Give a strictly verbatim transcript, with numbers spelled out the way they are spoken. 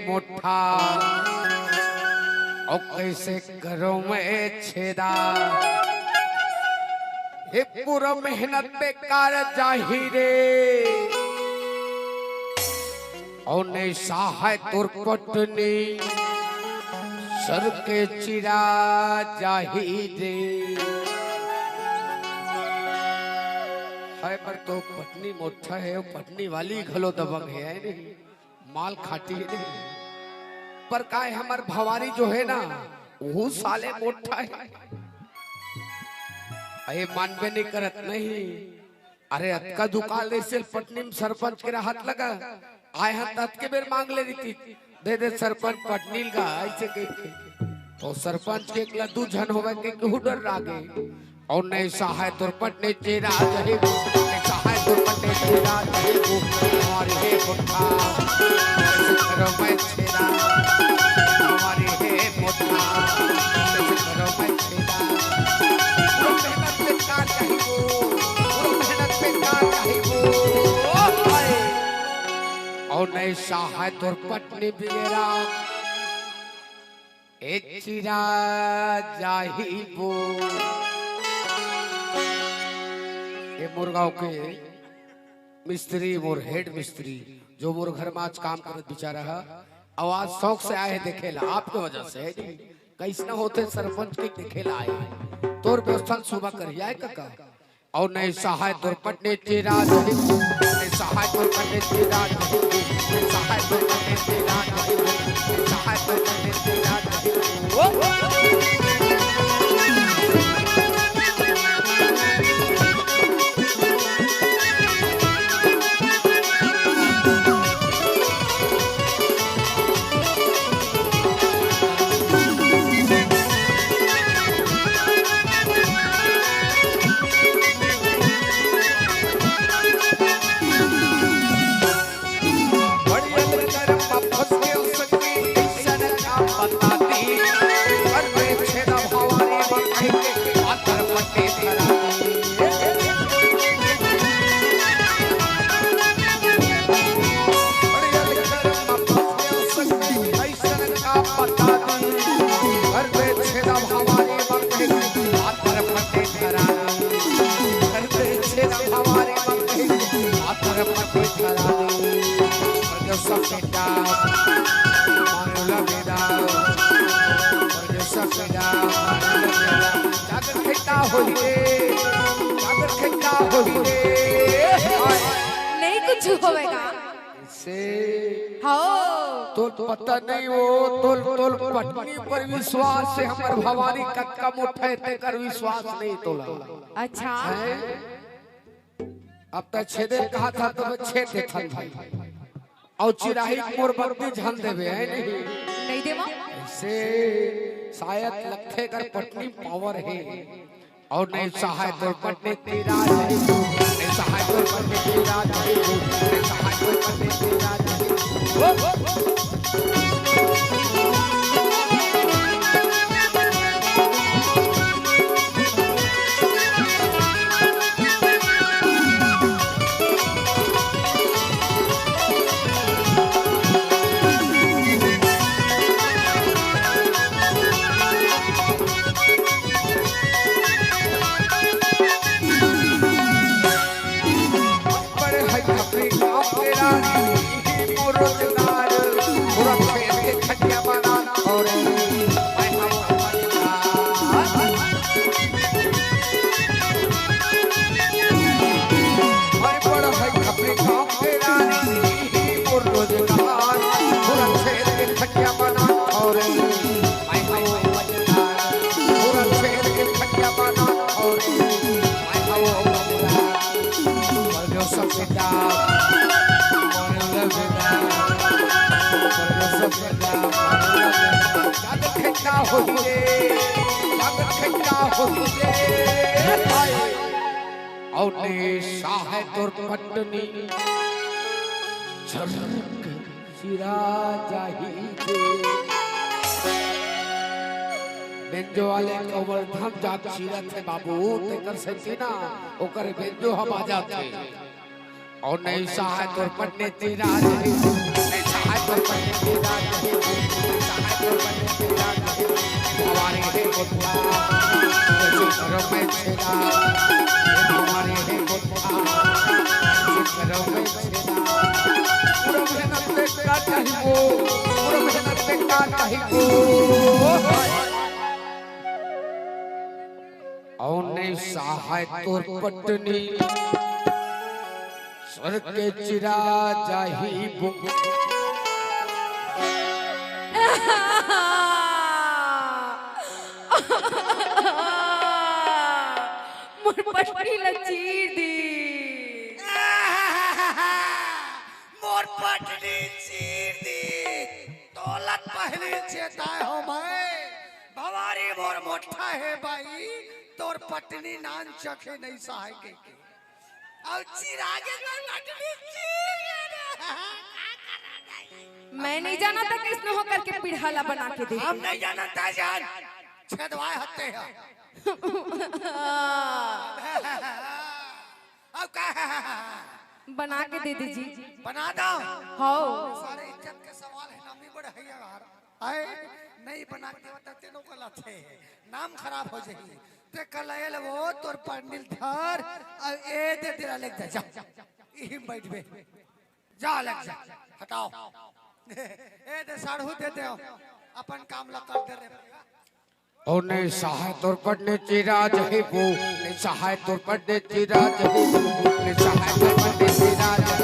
मोठा, अउ कइसे करों मैं छेदा? हे पूरा मेहनत बेकार जाही रे, अउ नइ सहाय तोर पटनी, सर के चिरा जाही रे। हाय, पर तो पटनी मोठा हे, पटनी वाली घलो दबंग हे, हे नहीं? माल खाटी हे नहीं? पर काय हमर भवारी जो हे ना, वो साले मोठा हे। अरे मानबे नहीं करत नहीं। अरे अतका दुकाल रहिसे पटनी में सरपंच के रहत लगा, आय हन त अतके बेर मांग ले रहितिस, दे दे सरपंच पटनी ल गा, अइसे कहिके। तो सरपंच के एक ल दू झन होवय कहिके हु डर्रा गे। अउ नइ सहाय तोर पटनी चिरा जाही, नइ सहाय तोर पटनी चिरा जाही, हमारी हे मोठा, कइसे करों मैं छेदा, हमारी हे मोठा, कइसे करों मैं छेदा। पूरा मेहनत बेकार जाही वो, पूरा मेहनत बेकार जाही वो। अउ नइ सहाय तोर पटनी बिलेरा, ए चिरा जाही वो। ए मोर गांव के मिस्त्री, मोर हेड मिस्त्री, जो मोर घर में आज काम करत बिचारा ह, अउ आज शौक से आए हे देखे ला, आपके वजह से हे जी। कइसना होथे सरपंच के देखे ला आए, तोर व्यवस्था सुबह करिया हे कका। अउ नइ सहाय तोर पटनी चिरा जाही, नइ सहाय तोर पटनी चिरा जाही, नइ सहाय तोर पटनी चिरा जाही, नइ सहाय तोर पटनी चिरा जाही। ओ! बढ़िया ले करम म फंस के ओ सखी, अइसन का बता दी। कर दे छेदा भवानी म कहि के, पाथर पट्टी धरा दी। बढ़िया ले करम म फंस के ओ सखी, अइसन का बता दी। कर दे छेदा भवानी म कहि के, पाथर पट्टी धरा दी। कर दे छेदा भवानी म कहि के, पाथर पट्टी धरा दी। परदेस बेटा, मारे ला बेटा, परदेस बेटा, मारे ला बेटा। जाकर खेता होई रे, जाकर खेता होई रे। नहीं कुछ होवेगा। से हाँ। तोर पता नहीं वो, तोर, तोर पटनी पर विश्वास हे हमर भवानी, कतका मोठा हे तेकर विश्वास नहीं तोला। अच्छा। हैं? अब त छेदे कहा था तो मैं छेद देथन भाई। अउ चिराही मोर बत्ती झन देबे, हे नहीं? नहीं देवा। से शायद लगथे कर पटनी पावर हे। अउ नइ सहाय तोर पटनी चिरा जाही, नइ सहाय तोर पटनी चिरा जाही, नइ सहाय तोर पटनी चिरा जाही। ओ, ओ, ओ। बड़े है खपरी गाँव के रानी, मोर रोजगार, पूरा खेत के खटिया बना और मैं हम मैं बड़ है खपरी गाँव के रानी, मोर रोजगार, पूरा खेत के खटिया बना और मैं हम मजेदार, पूरा खेत के खटिया बना और मैं हम मजेदार। मर गयो सब बेटा, मर गयो सब बेटा, मर गयो सब बेटा, मर गयो सब बेटा। जादे खट्टा हो तुझे, जादे खट्टा हो तुझे। हाय। अउ नइ सहाय तोर पटनी, झरक चिरा जाही रे। बेंजो वाले कमर धम जात चिरत हे बाबू, तेकर सेती ना ओकर बेंजो ह बाजत हे। अउ नइ सहाय तोर पटनी चिरा जाही, नइ सहाय अउ नहीं सहाय तोर पटनी, सर के चिरा जाही बुक। मोर पटनी ला चीर दी। मोर पटनी चीर दी। तोला पहली चेताय हो मैं, भवारी मोर मोठा हे बाई, तोर पटनी नान चखे नहीं सहाय के। अउ चिरागे में पटनी चीर गे रे। मैं नहीं जाना था कि इसने होकर के पीढ़ा ला बना के दे। हम नहीं जाना था जान, छेदवाए हत्ते हैं। अब का? बना के दे दीजिए। बना दो। हो। सारे इज्जत के सवाल है, नामी बड़े है यार। आए नहीं बना के देवता तेनों को लाते हैं, नाम खराब हो जाएगी। ते कल आयल वो तोर पंडिल धर, अब ए दे तेरा लेके जा, जा। यही बैठ बे, जा लग जा, हटाओ। ए दे साढ़ू दे दे, अपन काम ला कर दे रे। ओ नहीं सहाय तोर पटने चिरा जही बू, नहीं सहाय तोर पटने चिरा जही बू, नहीं सहाय तोर पटने चिरा जही